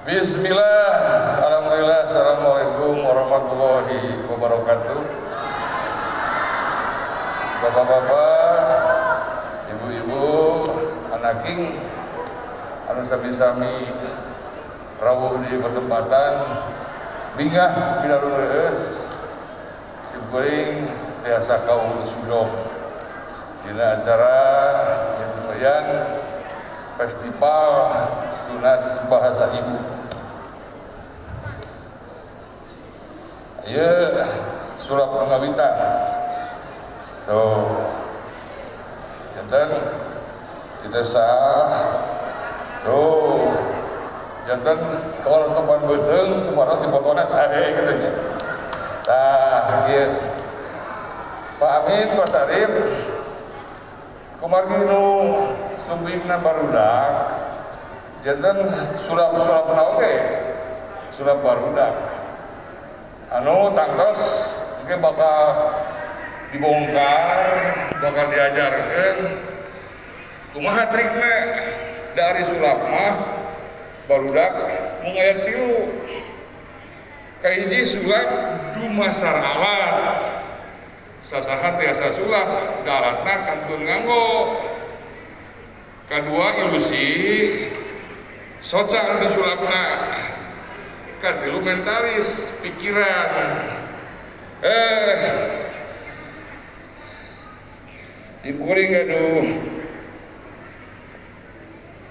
Bismillah, alhamdulillah, assalamualaikum warahmatullahi wabarakatuh. Bapak-bapak, ibu-ibu, anaking, anu sami-sami rawuh di pertempatan bingah pinarung reueus simkuring tiasa kaul sudong dina acara yang Festival Tunas Bahasa Ibu. Ieu sulap pengawitan. Tuh. Janten kita sah. Tuh. Janten kalau topan beuteung sembarang dipotona sae kitu nya. Tah ieu. Pak Amin, Pak Sarip, kumargi nu sumpingna barudak. Janten sulap-sulapna oge sulap barudak. Anu tangtos engke bakal dibongkar, bakal diajarkeun kumaha trikna dari sulap mah barudak mung aya tilu. Kahiji sulap dumasar alat. Sasaha tiasa sulap, da alatna kantun nganggo. Kadua ilusi soca anu disulapna. Katilu mentalis pikiran. Ibu kuring gaduh.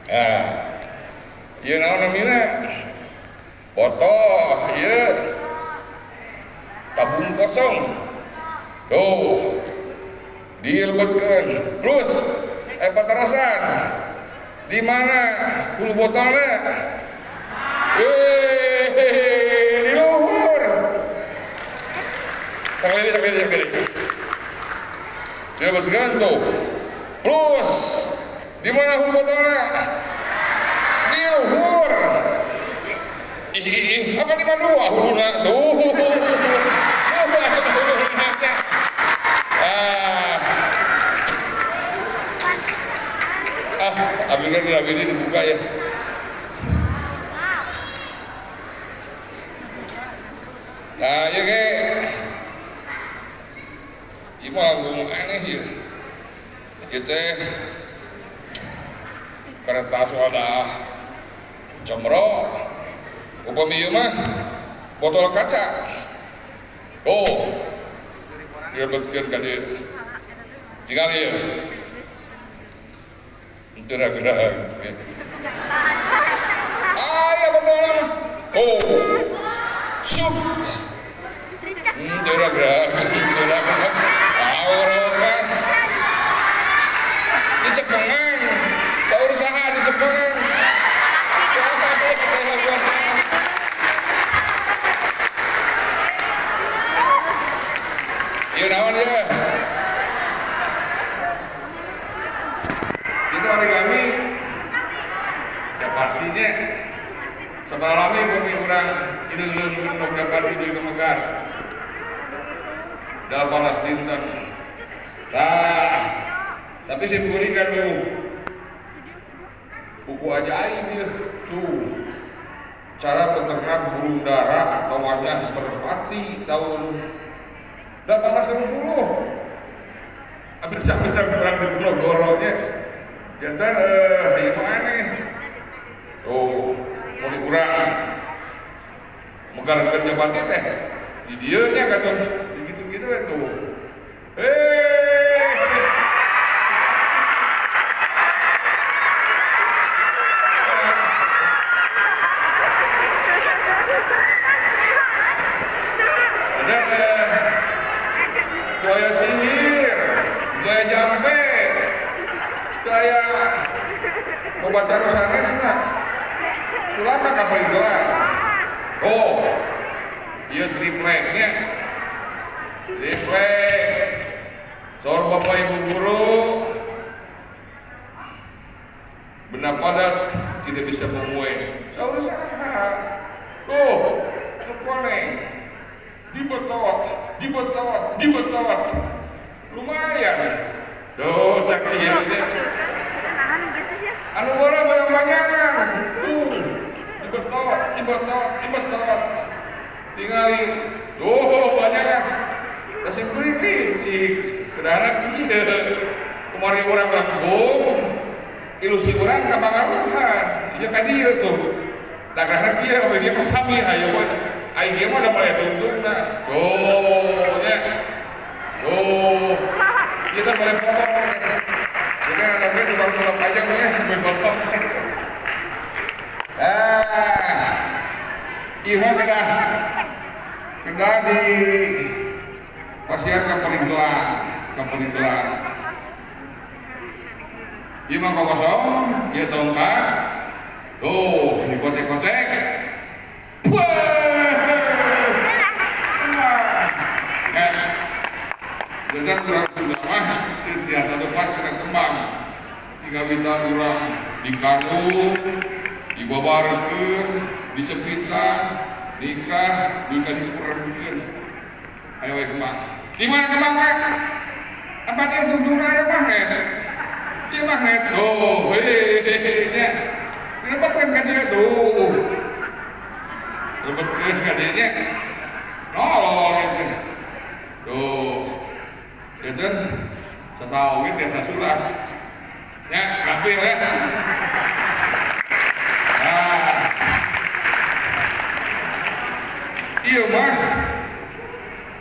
Ah, ieu naon namina? Botol, ieu tabung kosong. Tuh, dilebetkeun. Plus patarosan. Di mana hulu botolnya? Di luhur. Sekali sekali. Dilebetkeun tuh. Plus di mana hulu botolnya? Di luhur. Ih, apa di mana dua huluna tuh? Dua huluna. Ah, abi kan ini dibuka ya. Nah, ieu ge. Ieu mah lagu aneh ieu. Ieu teh kertas wadah comro. Upami ieu mah botol kaca. Oh. Dilebetkeun ka dieu. Tinggal ieu. Henteu gerak. Ah, ya botolna mah. Oh. Sup. Henteu gerak, henteu gerak. Awrokan. Dicepengan. Saur saha dicepengan. Ieu naon ya? Itu origami japatinya. Sabaraha lami bumi urang hideung-hideung endog japati deui ka Megar. 18 dinten. Tah, tapi sim kuring gaduh buku ajaib ieu tuh. Cara peternak burung dara atau wanyah merpati tahun 1850. Hampir sampai perang di Ponorogo nya. Jantan ieu mah aneh. Tuh, mau diurang. Megarkeun japati teh di dieu nya katuh di gitu-gitu we tuh. Ada sihir, gaya jampe, gaya obat sanesna, sulapa kapal gelar. Oh, iya tripleknya, triplek. Sor bapak ibu guru, benda padat tidak bisa memuai. Saur saha? Tuh, koneng. Dibetot, dibetot, dibetot. Lumayan. Tuh, sakitnya. Anu bola banyak-banyakan. Tuh, dibetot. Dibetot. Tingali tuh banyak kan. Da sim kuring licik. Kedahna kieu. Kamari urang langkung ilusi urang kapangaruhan. Ieu ka dieu tuh. Dagrahna kieu we dia mah sami hayo we. Aing ieu mah udah mulai tungtungna. Tuh nya. Tuh. Kita boleh foto. Kita ada tukang sulap aja nih, boleh foto. Ieu mah kedah di pasian ka Paringkelan. Ieu mah kosong, ieu tongkat. Tuh, dikocek-kocek. Jajan urang Sunda mah teu tiasa lepas kana kembang. Tingawitan urang dikarung, dibabarkeun, disepitan, nikah, duka dikurangkeun. Ayo we kembang. Di mana kembangna? Apa dia tungtungna aya magnet? Ieu magnet tuh, hehehe nya. Dilebetkeun ka dieu tuh. Dilebetkeun ka dieu nya. Nolol eta. Tuh. Jajan sasawi teh sasurah. Nya gampil ya. Nah. Ieu mah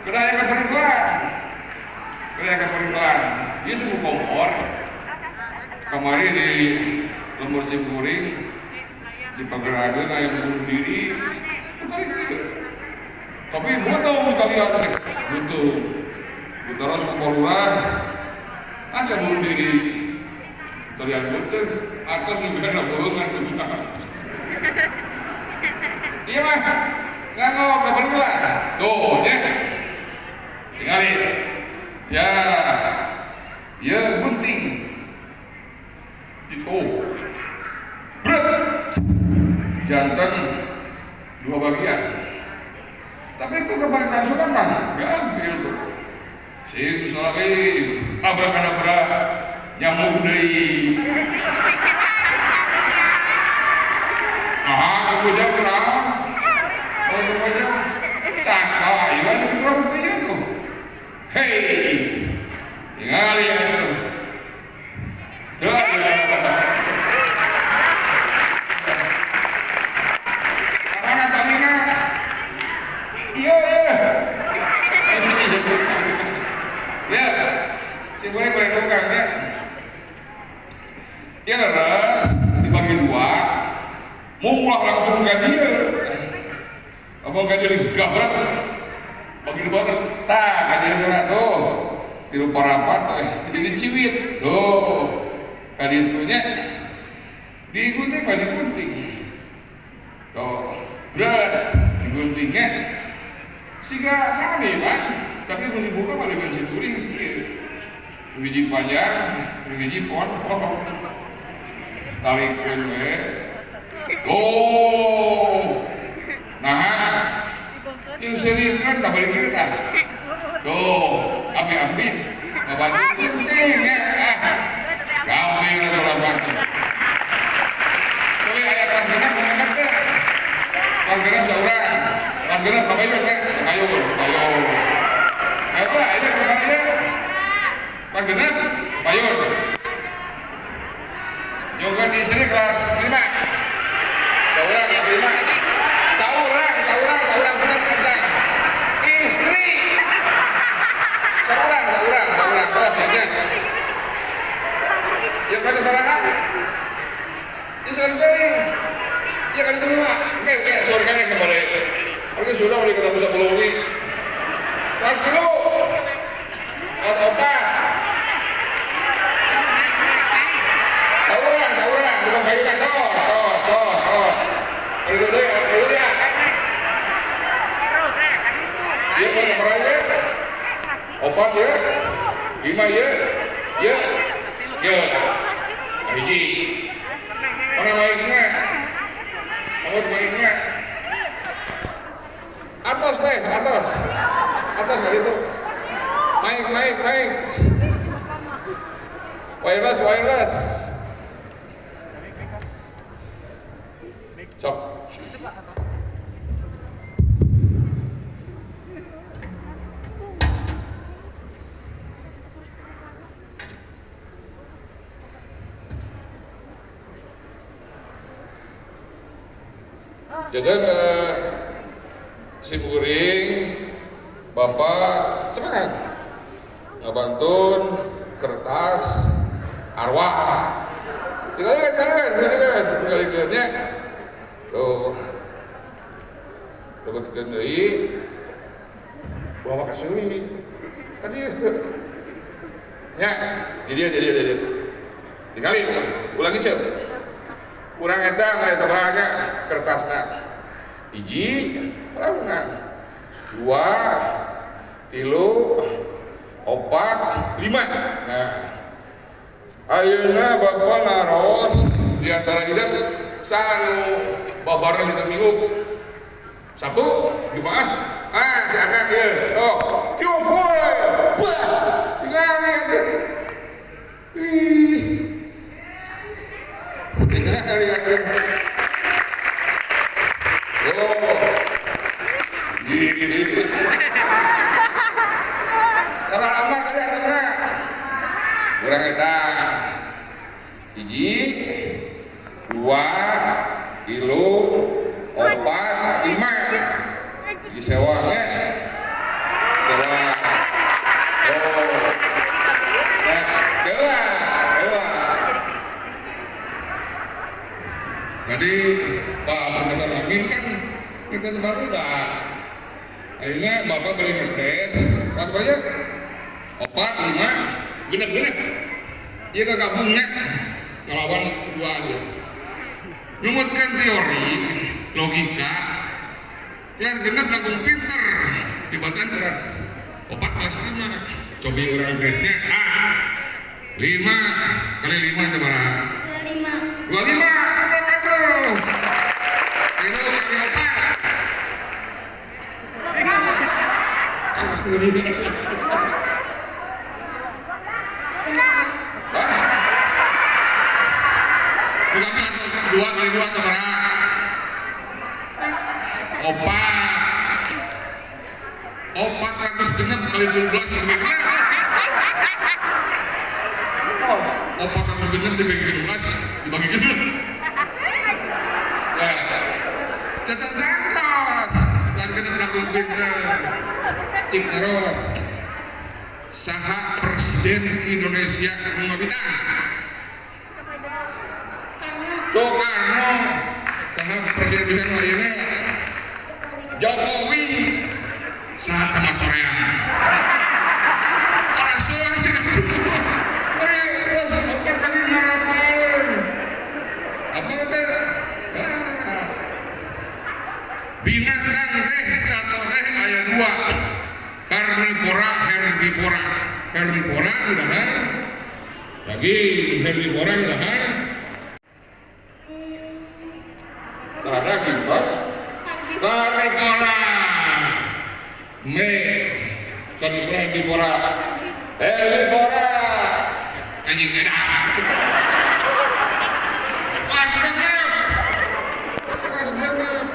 kedah aya kaperiklan. Kedah aya kaperiklan. Ieu sumur kompor. Kamari di lembur simkuring di Pagerageung aya bunuh diri. Kali kieu. Tapi mutung kalian teh, mutung. Terus ke lurah aja bunuh diri. Kalian beuteung atos nu gana bohongan kumaha. Ieu mah nganggo kaperluan. Tuh nya. Tingali. Ya. Ieu gunting. Itu. Bret. Jantan dua bagian. Tapi kok kemarin langsung mah gampil tuh. Sim salahim, abrakadabra, nyamuk deui. Ah, kuda kurang. Oh, kuda. Cakap, ieu mah terus kieu tuh. Hei. Tingali atuh. Tuh. Mana talina? Iya, iya. Ya, si boleh boleh dongkang ya. Ya leres dibagi dua, mumlah langsung ke dia. Apa ke dia digabrak? Bagi dua tak ke dia sana tuh, tilu parapat, jadi ciwit tuh, ke dia tuhnya digunting, pak digunting, tuh berat diguntingnya, siga sami pak. Tapi mau dibuka pada dengan si kuring kieu. Hiji panjang, hiji pondok. Talikeun we. Tuh. Nah, yang serikeun tah bari kieu tah. Tuh, api-api ngabantu gunting ya. Gampil atuh batu. Kuwi aya kelas genep kumaha teh? Kelas genep saurang. Kelas genep pabayun teh, pabayun, pabayun. Ayo lah, ini ke mana ya? Kelas genep, payun. Juga di sini kelas 5. Saurang kelas 5. Saurang, bukan tentang istri. Saurang, tos ya. Ya kelas sabaraha? Ya sekali. Ya kali lima. Oke, surga kembali. Oke, sudah mulai ketemu 10 wengi. Kelas 3. Kelas 4. Saurang, bukan payunan. Toh. Itu dia. Dia kelas berapa ya? 4 ya? 5 ya? Ya. Ya. Hiji. Mana mainnya? Mau mainnya? Atas teh, atas. Atas kali itu. Naik. Wireless. Sok. Jajan simkuring bapak cepat ngabantun kertas arwah. Tinggalikeun nya. Tuh. Lebetkeun deui. Bawa ka seuri. Ka dieu. Nya, jadi. Tinggali ulangi cep. Urang eta aya sabaraha nya kertasna. Hiji, langsung. 2, 3, 4, 5. Nah, ayeuna bapak naros di antara hidup sanu babarna dinten Minggu. Sabtu, Jumaah. Ah, si anak ieu. Oh, tiup we. Bah, tinggali atuh. Ih. Tinggali atuh. Oh. Ih. Salah amar tadi artosna. Urang eta 1, 2, 3, 4, 5. Hiji sewangnya. Sewang. Oh. Nah, heula, heula. Tadi Pak Profesor Amin kan kita sebarudak. Akhirnya Bapak beli ngetes, kelas berapa? 4, 5, genep-genep. Dia kegabungnya ngelawan dua dia. Numutkan teori, logika, kelas genep langkung pinter, tibatan kelas 4, kelas 5. Cobi orang tesnya, ah, 5 kali 5 sabaraha? 25. 25, betul atuh. 3 kali 4. Kalah seuri. Bukan atau 2 kali 2 sabaraha? 4. 406 kali 17 dibagi genep. 406 dibagi 16 dibagi genep. Ya. Cacat santos. Lan genep langkung pinter. Cik naros. Saha Presiden Indonesia nu ngabitang? Soekarno. Saha Presiden Indonesia nu ayeuna? Jokowi. Saha camat soreang? Ora seuri atuh. Eh, opat kali ngarapaleun. Apa teh? Binatang teh sato teh aya 2. Karnivora, herbivora. Karnivora dahar daging, herbivora dahar dahar daging, Pak. Karnivora. Me karnivora, herbivora. Herbivora. Anjing edan. Kelas genep. Kelas genep.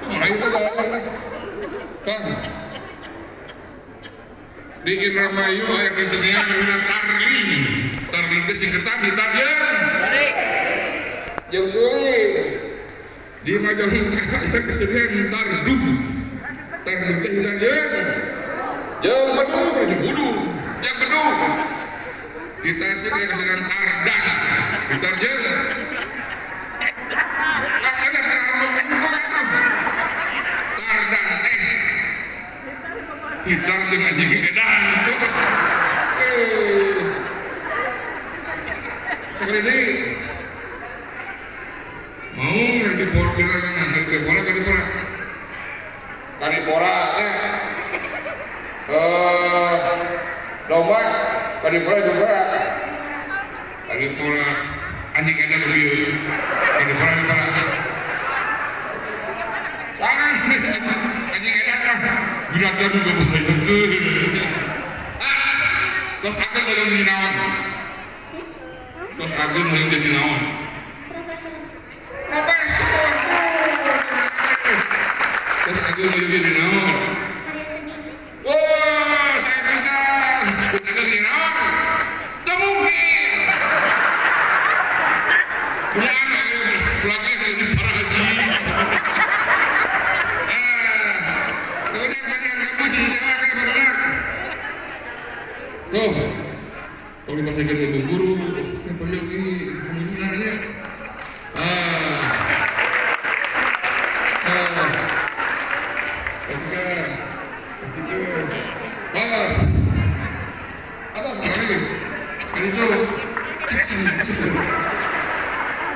Mulai itu jalan Kang. Di Indramayu aya kesenian namina tarling. Tarling teh singketan ditarjeun. Jeung suling. Di Majalengka aya kesenian tardug. Tardug teh ditarjeun. Jeung bedug, jeung budug, jeung bedug. Di Tasik aya kesenian tardan. Ditarjeun. Kas ada tardan teh hitar jeung anjing edan. Sekali ini mau di pora karipora karipora karipora ya domba karipora juga karipora anjing edan ieu karipora karipora anjing edan lah binatang nu babahayakeun. Ah, tos ageun hoyong jadi naon? Tos ageun hoyong jadi naon? Profesor. Profesor. Tos ageun hoyong jadi naon? Karya seni. Wah, saya bisa. Tos ageun jadi naon? Teu mungkin. Kumaha pulangnya jadi paraji. Tuh, kalau dipasangkan ibu guru, ya peryogi, kamu nanya. Pastikan, bas, atau apa lagi? Itu, kecil,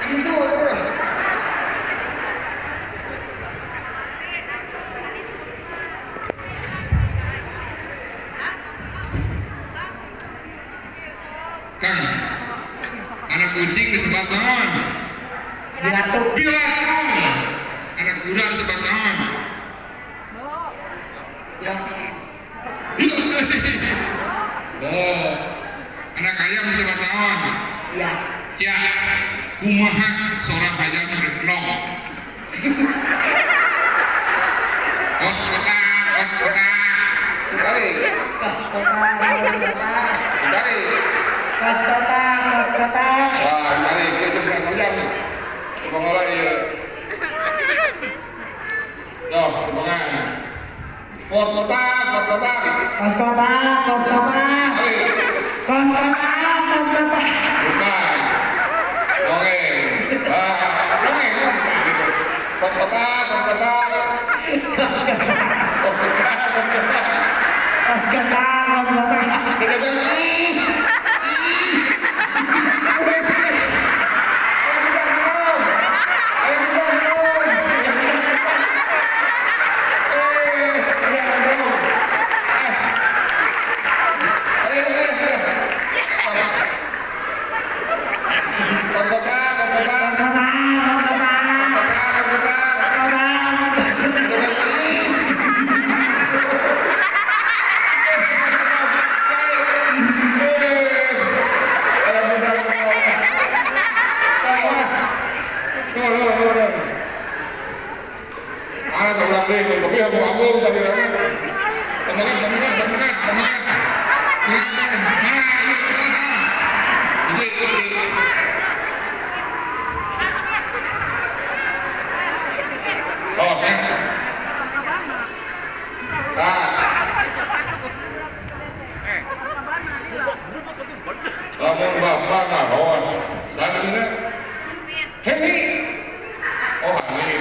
itu apa? Kang, anak kucing disebat naon? Bilatung. Bilatung. Anak kuda disebat naon? Bilang. Oh. Anak ayam disebat naon? Cia. Cia. Kumaha sora ayam rek nong. Ot kotak, ot kotak. Tarik. Kos kotak, tarik. Kos kotak, kos kotak. Wah, tarik. Dia sebelah jam. Coba ngolah ya. Tuh, cepengan. Pot kotak, pot kotak. Kos kotak, kos kotak. Tarik. Kos kotak, kos kotak. Bukan. Dongeng. Ah, dongeng kan gitu. Pot kotak, pot kotak. Kos kotak. Pot kotak, pot kotak. Kos kotak, kos kotak. Lamun bapak naros, sananya Henny, oh Hani,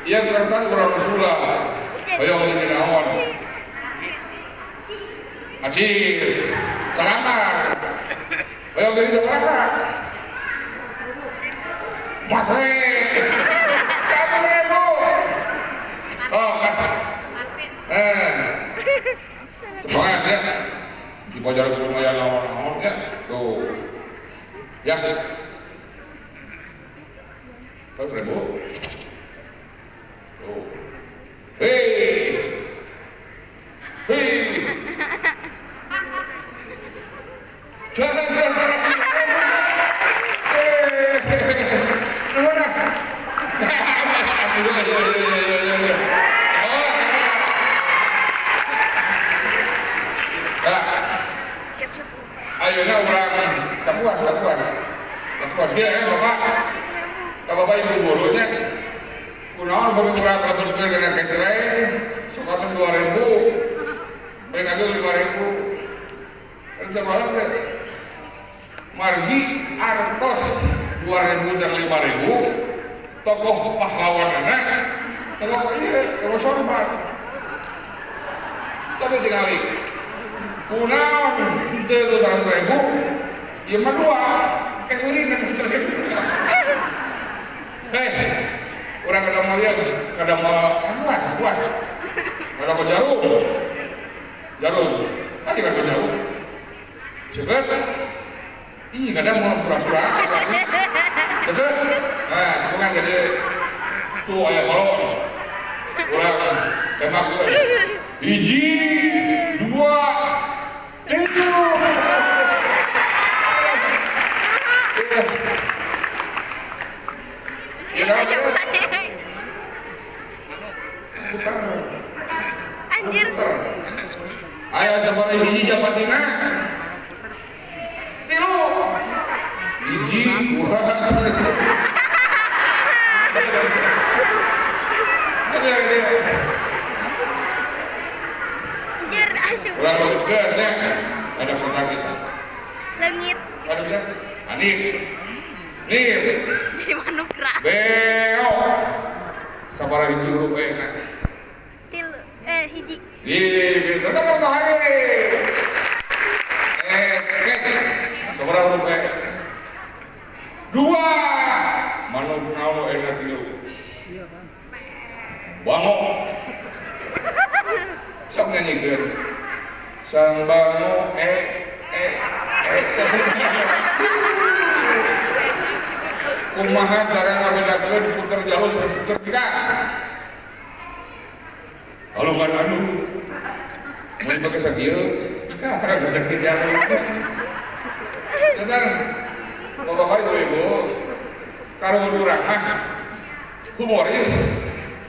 iya kertas kurang usulah, hoyong jadi naon, acis, salaman, hoyong jadi sabaraha, matre, 100.000, oh kan, semangat ya. Di pojok lumayan naon-naon ya, tuh, ya, 100.000, tuh, hei, hei, jangan jangan, mana? Ayeuna urang sapuan dia ya bapak, ka bapak ibu gurunya, kunaon bagi urang lebetkeun kana keceleng, sok atas 2.000, mereka ge 5.000, kan sabaraha teh? Margi artos 2.000 sareng 5.000, tokoh pahlawan anak, tokoh ieu, tokoh sorban, coba tingali. Kunaon teu 100.000, ieu mah dua, kayak urin da keceleng. Heh, urang kada mau lihat, kada mau kaduan, kada mau jarum, jarum, ah kada mau jarum. Sebet, ih kada mau pura-pura, sebet, nah cepengan gede, tuh aya balon, urang tembakkeun, hiji, dua, tilu. Putar. Anjir. Aya sabaraha hiji japatina? Tilu. Hiji, dua, tilu. Sebutkeun nya. Ada kotak kita. Leungit. Ada Hanif. Nif. Jadi manukra. Beo. Sabaraha hiji huruf E na? Tilu, hiji. Ih, gitu. Kan hari. Sabaraha huruf E? 2. Manuk naon E na 3? Bango. Sok nyanyikeun. Sang bango e e e sang bango. Kumaha cara ngabedakeun puter jalur sareng puter bika? Kalau nggak anu, mau dipakai sakieu, bika sakit jalur. Bentar, bapak-bapak, ibu-ibu, kalau urang mah humoris,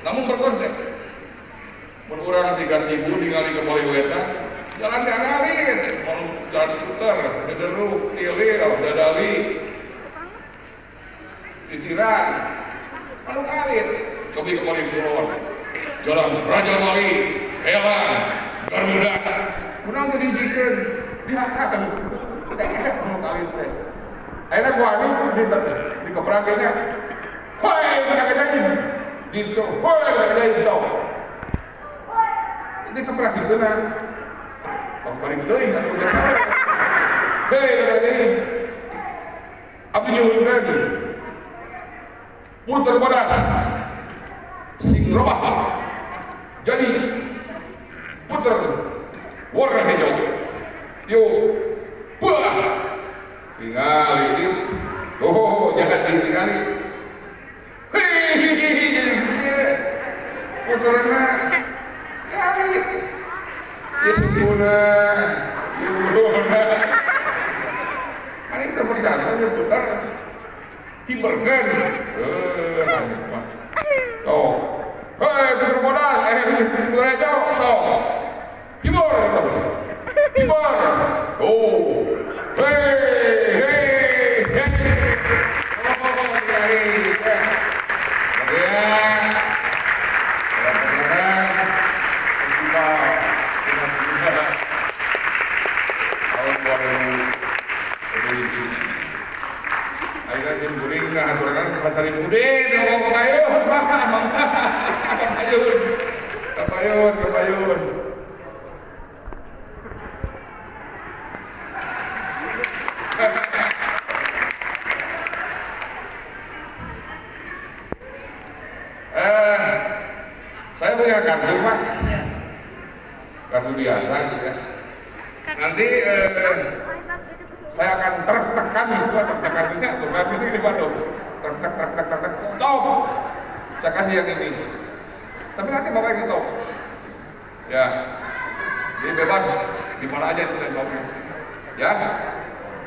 namun berkonsep. Mun urang 3.000 ningali ke Paliwetan, jalan teh ngalir, mau jalan puter, dederuk, tilil, dadali, titiran, anu ngalir, kopi ke Palikulon, jalan Raja Wali, Helang, Garuda, kurang teh dijikeun, dihakan, saya mau ngalir teh. Akhirnya gua ini di keprangkenya, hoi, kita-kitain, di hoi, kita-kitain, jauh. Ini keprak itu nah, kamu teuing atuh biasa. Hei, kita-kitain. Abdi nyuhunkeun. Puter bodas, sing robah, jadi puter warna hijau, yuk, bah, tinggal ini, oh jangan ditinggali, hehehe, jadi puterna, kali, ya sukuna, ya buluna, ini terpersatu ya puter. Hiberkan, oh, hei puter bodas, puter hijau, sok, hibur gitu, hibur, oh, hei, hei, hei, oh, tinggal ya, kemudian, kadang-kadang, festival, tahun 2020. Ayeuna sim kuring ngahaturanan ka Salimudin ngomong ka payun, kapayun, kapayun, kapayun. Saya punya kartu Pak, kartu biasa gitu ya. Nanti saya akan tertekan, gua tertekan juga, tuh kan ini di Bandung. Tertek, tertek, tertek, stop. Saya kasih yang ini. Tapi nanti bapak yang stop. Ya, jadi bebas, di mana aja itu stopnya. Ya,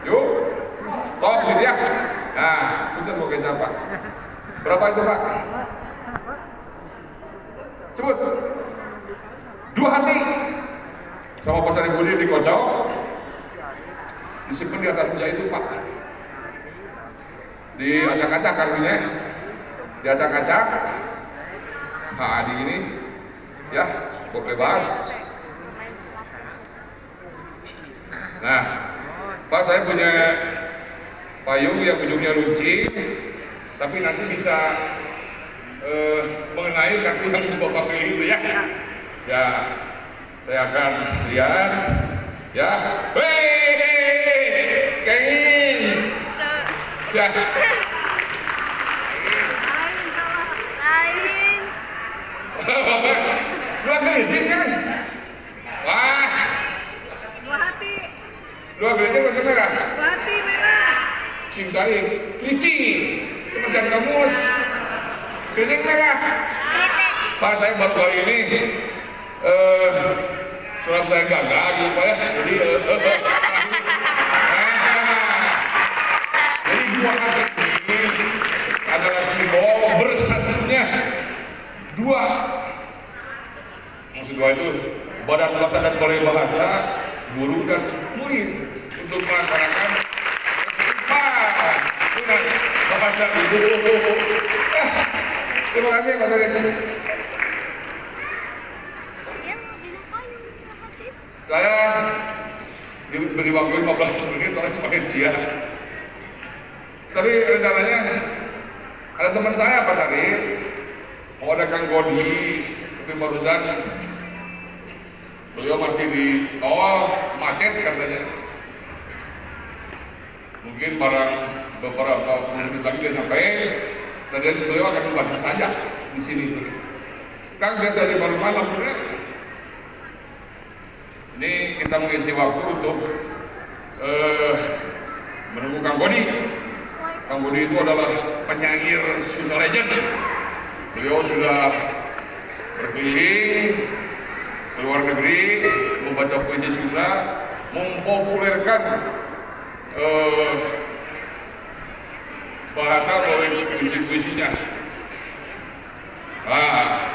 yuk, stop sini ya. Nah, itu mau kecap Pak. Berapa itu Pak? Sebut. 2 hati. Sama Pak Saripudin dikocok. Disimpan di atas meja itu Pak. Diacak-acak kartunya, diacak-acak. Nah, di ini, ya, kok bebas. Nah, Pak saya punya payung yang ujungnya runcing, tapi nanti bisa mengenai kartu yang Bapak pilih itu ya. Ya, saya akan lihat. Ya, hei, kenging. Ya. Lain. 2 kelinting kan? Wah. 2 hati. 2 kelinting warna merah. 2 hati merah. Sing cari kelinting. Itu kamus. Kelinting merah. Kelinting. Pak, saya baru kali ini surat saya gagal gitu Pak ya. Jadi jadi 2 hati ini adalah simbol bersatunya 2. Maksud 2 itu Badan Bahasa dan Balai Bahasa, guru dan murid untuk melaksanakan festival bahasa ibu. Terima kasih Pak Sarip. Saya Diberi waktu 15 menit oleh panitia. Tapi rencananya ada teman saya Pak Sarip, mau ada Kang Godi, tapi barusan beliau masih di tol, macet katanya. Mungkin barang beberapa menit lagi dia nyampe. Tadi beliau akan membaca saja di sini. Kang biasa di baru malam. Ini kita mengisi waktu untuk menunggu Kang Godi. Kang Godi itu adalah penyair Sunda Legend. Beliau sudah berkeliling ke luar negeri membaca puisi Sunda, mempopulerkan bahasa melalui puisi-puisinya. Ah.